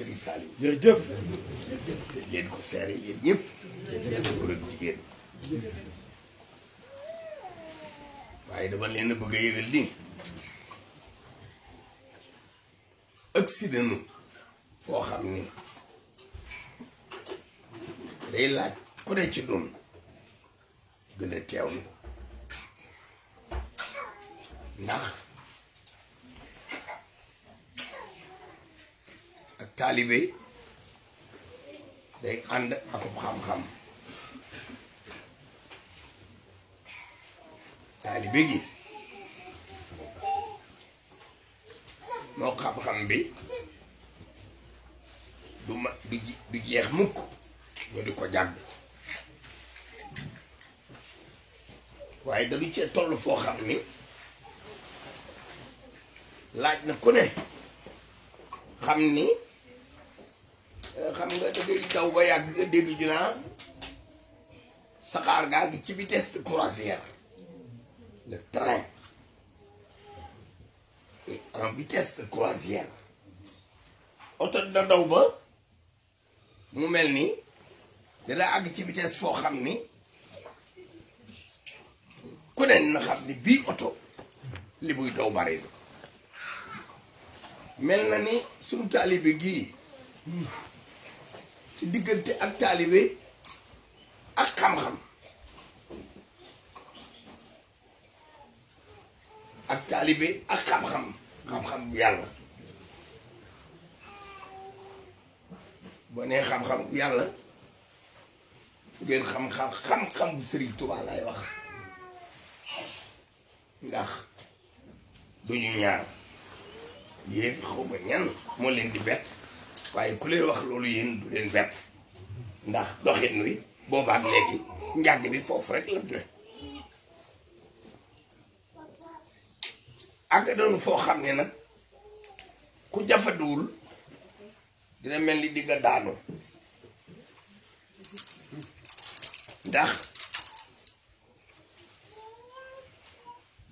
Serigne Saliou. jërëjëf. te leen ko seere yéen ñëpp. góor ak jigéen. waaye dama leen a bëgg a yëgal ni accident foo xam ni day laaj ku ne ci doon gën a teewlu ndax ak taalibe day ànd ak xam-xam taalibe gi moo xam-xam bi du jeex mukk ñu di ko jàng waaye dañu cee toll foo xam ni laaj na ku ne xam ni xam nga dangay daw ba yàgg nga dégg ju naa saxaar gaa ngi ci vitesse de croisière le train est en vitesse de croisière oto dina daw ba mu mel ni dina àgg ci vitesse foo xam ni ku ne na xam ni bii oto li muy daw bari na mel na ni suñu taalibe gii ci diggante ak taalibe ak xam-xam ak taalibe ak xam-xam xam-xam bu yàlla boo nee xam-xam bu yàlla ngeen xam-xam bu Sëriñ Tuubaa lay wax ndax duñu ñaar yéen xaw ma ñan moo leen di bett waaye ku leen wax loolu yéen du leen bett ndax doxin wi boobaak léegi njàng bi foofu rek la ne ak doon foo xam ne nag ku jafanduwul dina mel ni di nga daanu ndax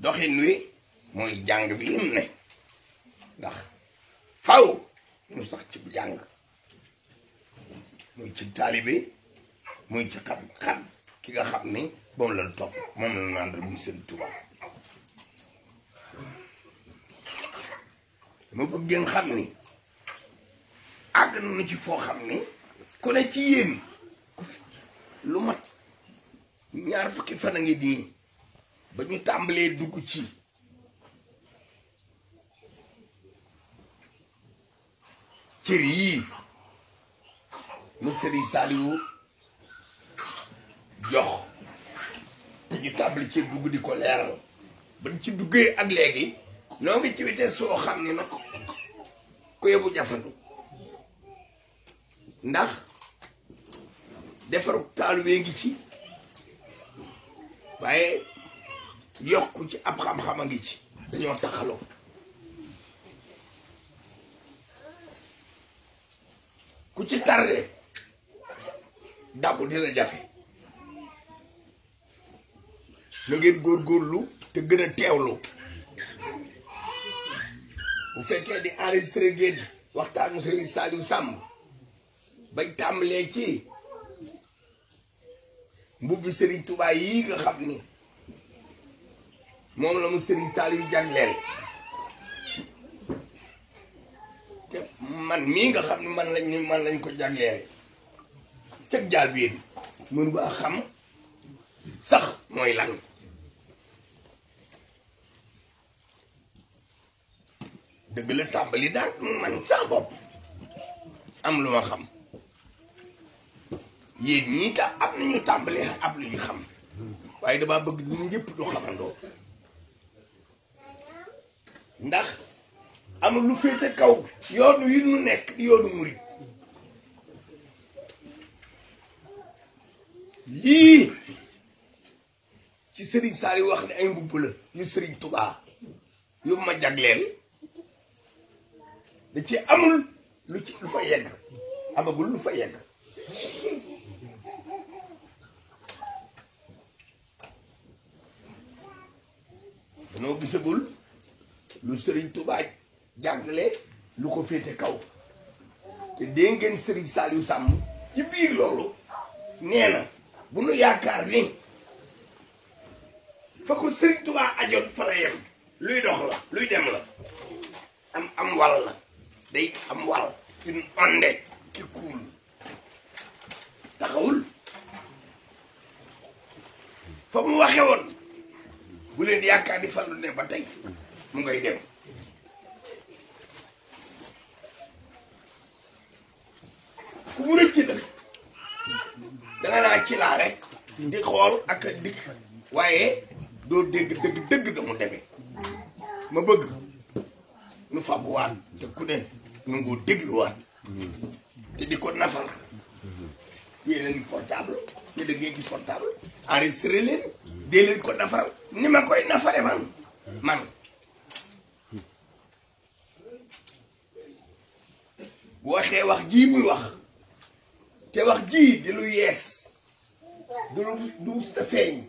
doxin wi mooy jàng bi lim ne ndax faw ñu sax ci jàng muy ci taalibe muy ci xam ki nga xam ni moom la topp moom la naan muy Sëriñ Tuubaa ma bëgg ngeen xam ni àgg nañu ci foo xam ni ku ne ci yéen lu mat ñaar fukki fan a ngi nii ba ñu tàmbalee dugg ci cër yii mu Sëriñ Saliou jox te ñu tàmbali ci dugg di ko leeral ba ñu ci duggee ak léegi noo ngi ci vitesse soo xam ne nag ku yebu jafandu ndax defaru taalibe ngi ci waaye yokku ci ab xam-xam a ngi ci dañoo taxaloo ku ci tardé dabu dina jafe na ngeen góorgóorlu te gën a teewlu bu fekkee di enregistré ngeen waxtaanu Sëriñ Saliou Samb bañ tàmbalee ci mbubbi Sëriñ Tuubaa yii nga xam ni moom la mu Sëriñ Saliou jagleel te man mii nga xam ne man lañ ko jagleel cëg jaal biir mënu ba xam sax mooy lan dëgg la tàmbali daal man sax bopp am lu ma xam yéen ñii tax am nañu tàmbali ab lu ñu xam waaye damaa bëgg ñun ñëpp du xamandoo ndax amul lu féete kaw yoonu yi nu nekk di yoonu murit lii ci Sëriñ Saliou wax ne ay mbubb la yu Sëriñ Tuubaa yu ma jagleel da ci amul lu fa yegg amagul lu fa yegg danoo gisagul lu Sëriñ Tuubaa jàngale lu ko féete kaw te dégg ngeen Serigne Saliou Samb ci biir loolu nee na bu nu yaakaar ni fa ko Serigne Touba ajoon fa la yem luy dox la luy dem la am wal la day am wal une onde qui coule taxawul fa mu waxe woon bu leen yaakaar ni fallu ne ba tey mu ngay dem ku mu rëcc nag danga naa ci laa rek di xool ak a dikk waaye doo dégg dëgg da mu demee ma bëgg nu fabuwaat te ku ne nu ngoo dégluwaat te di ko nafar yéen a ngi portable yéen a ngi portable enregistré leen dee leen ko nafaral ni ma koy nafare man bu waxee wax ji muy wax te wax ji di lu yees du lu ta feeñ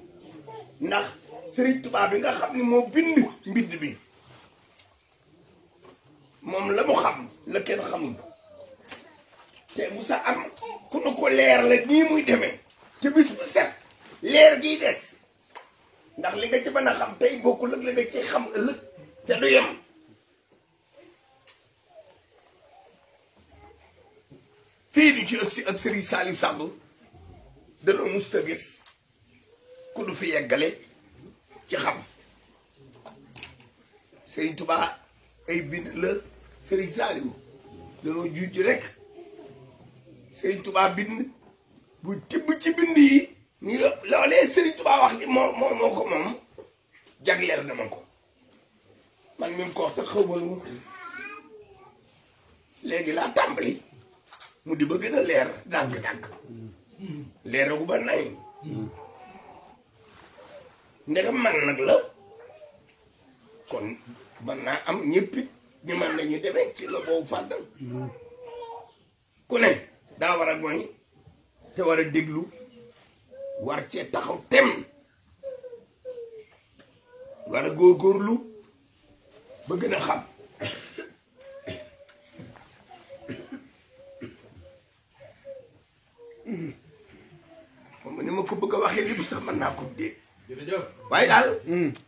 ndax Serigne Touba bi nga xam ni moo bind mbind bi moom la mu xam la kenn xamul te bu sa am ku nu ko leer la nii muy demee te bis bu set leer gii des ndax li nga ci mën a xam tey bokkul ak li nga ci xam ëllëg te du yem fii di ci ëgsi ak Serigne Saliou Samb danoo musta gis ku du fi yeggale ci xam Serigne Touba ay bind la Serigne Saliou danoo juuj rek Serigne Touba bind bu tibb ci bind yi ni loolee Serigne Touba wax ni moo ko moom jagleel na ma ko man mi ko wax sax xaw ma lu mu léegi laa tàmbali mu di ba gën a leer dànk-dànk leeragu ba nay ndegam man nag la kon man naa am ñëppit ñu man lañu demee ci la boobu fàddal ku ne daa war a mooy te war a déglu war cee taxaw tem war a góorgóorlu ba gën a xam moom ni ma ko bëgg a waxee li bu sax mën naa ko dégg waaye daal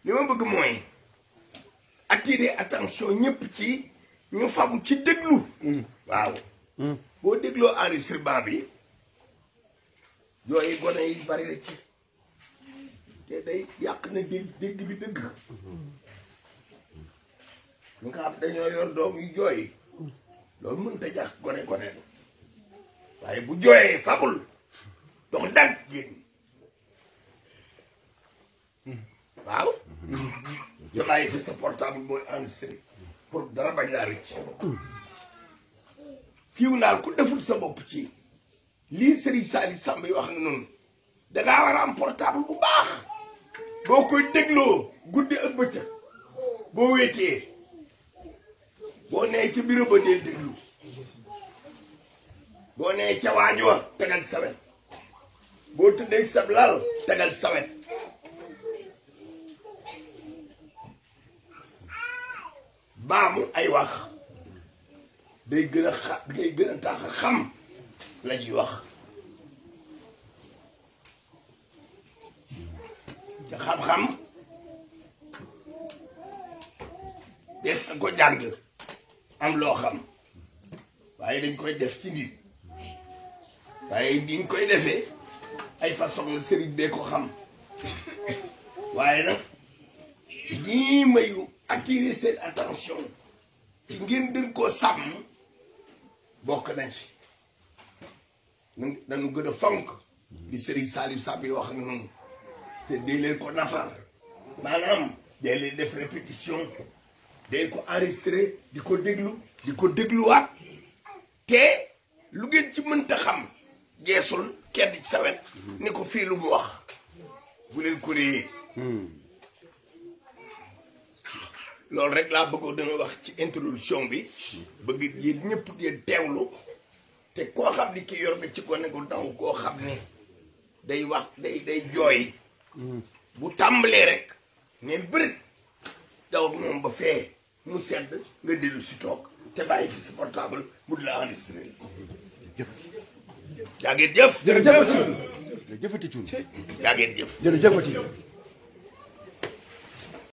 li ma bëgg mooy attirer attention ñëpp ci ñu fabu ci déglu waaw boo dégloo enregistrement bi yooyu gone yi bari la ci te day yàq na dégg bi dëgg ñu nga xam dañoo yor doom yu jooy loolu mën ta jàq gone waaye bu jooyee fabul dox ndànk génn waaw nga bàyyi fi sa portable mooy enregistré pour dara bañ laa rëcc fiiw naal ku deful sa bopp ci lii Serigne Saliou Samb yi wax na noonu dangaa war a am portable bu baax boo koy dégloo guddi ak bëccëg boo wéetee boo nee ci bureau ba dee déglu boo nee ca waañ wa tegal sawet boo tëddee sab lal tegal sawet baamu ay wax day gën a tax a xam la ñuy wax ca xam-xam des na ko jàng am loo xam waaye dañ koy def ci nit waaye diñ koy defee ay façon la sëriñ bee ko xam waaye nag ñii mayu attirer seen attention ci ngeen dën koo sàmm bokk na ci dañu gën a fonk di Serigne Saliou Samb yi wax na noonu te dee leen ko nafar maanaam dee leen def répétition dee ko enregistré di ko dégluwaat te lu ngeen ci mënta xam geesul kenn ci sa wet ni ko fii lu mu wax bu leen ko réyee loolu rek laa bëggoon dana wax ci introduction bi bëgg yéen ñëpp ngeen teewlu te koo xam ni ki yor na ci gone gu ndaw koo xam ni day wax day jooy bu tàmbalee rek neen bërit daw ak moom ba fee mu sedd nga dellu si toog te bàyyi fi sa portable mu di la enregistré yaa ngeen jëf jërëjëfati cuun yaa ngeen jëf jërëjëfati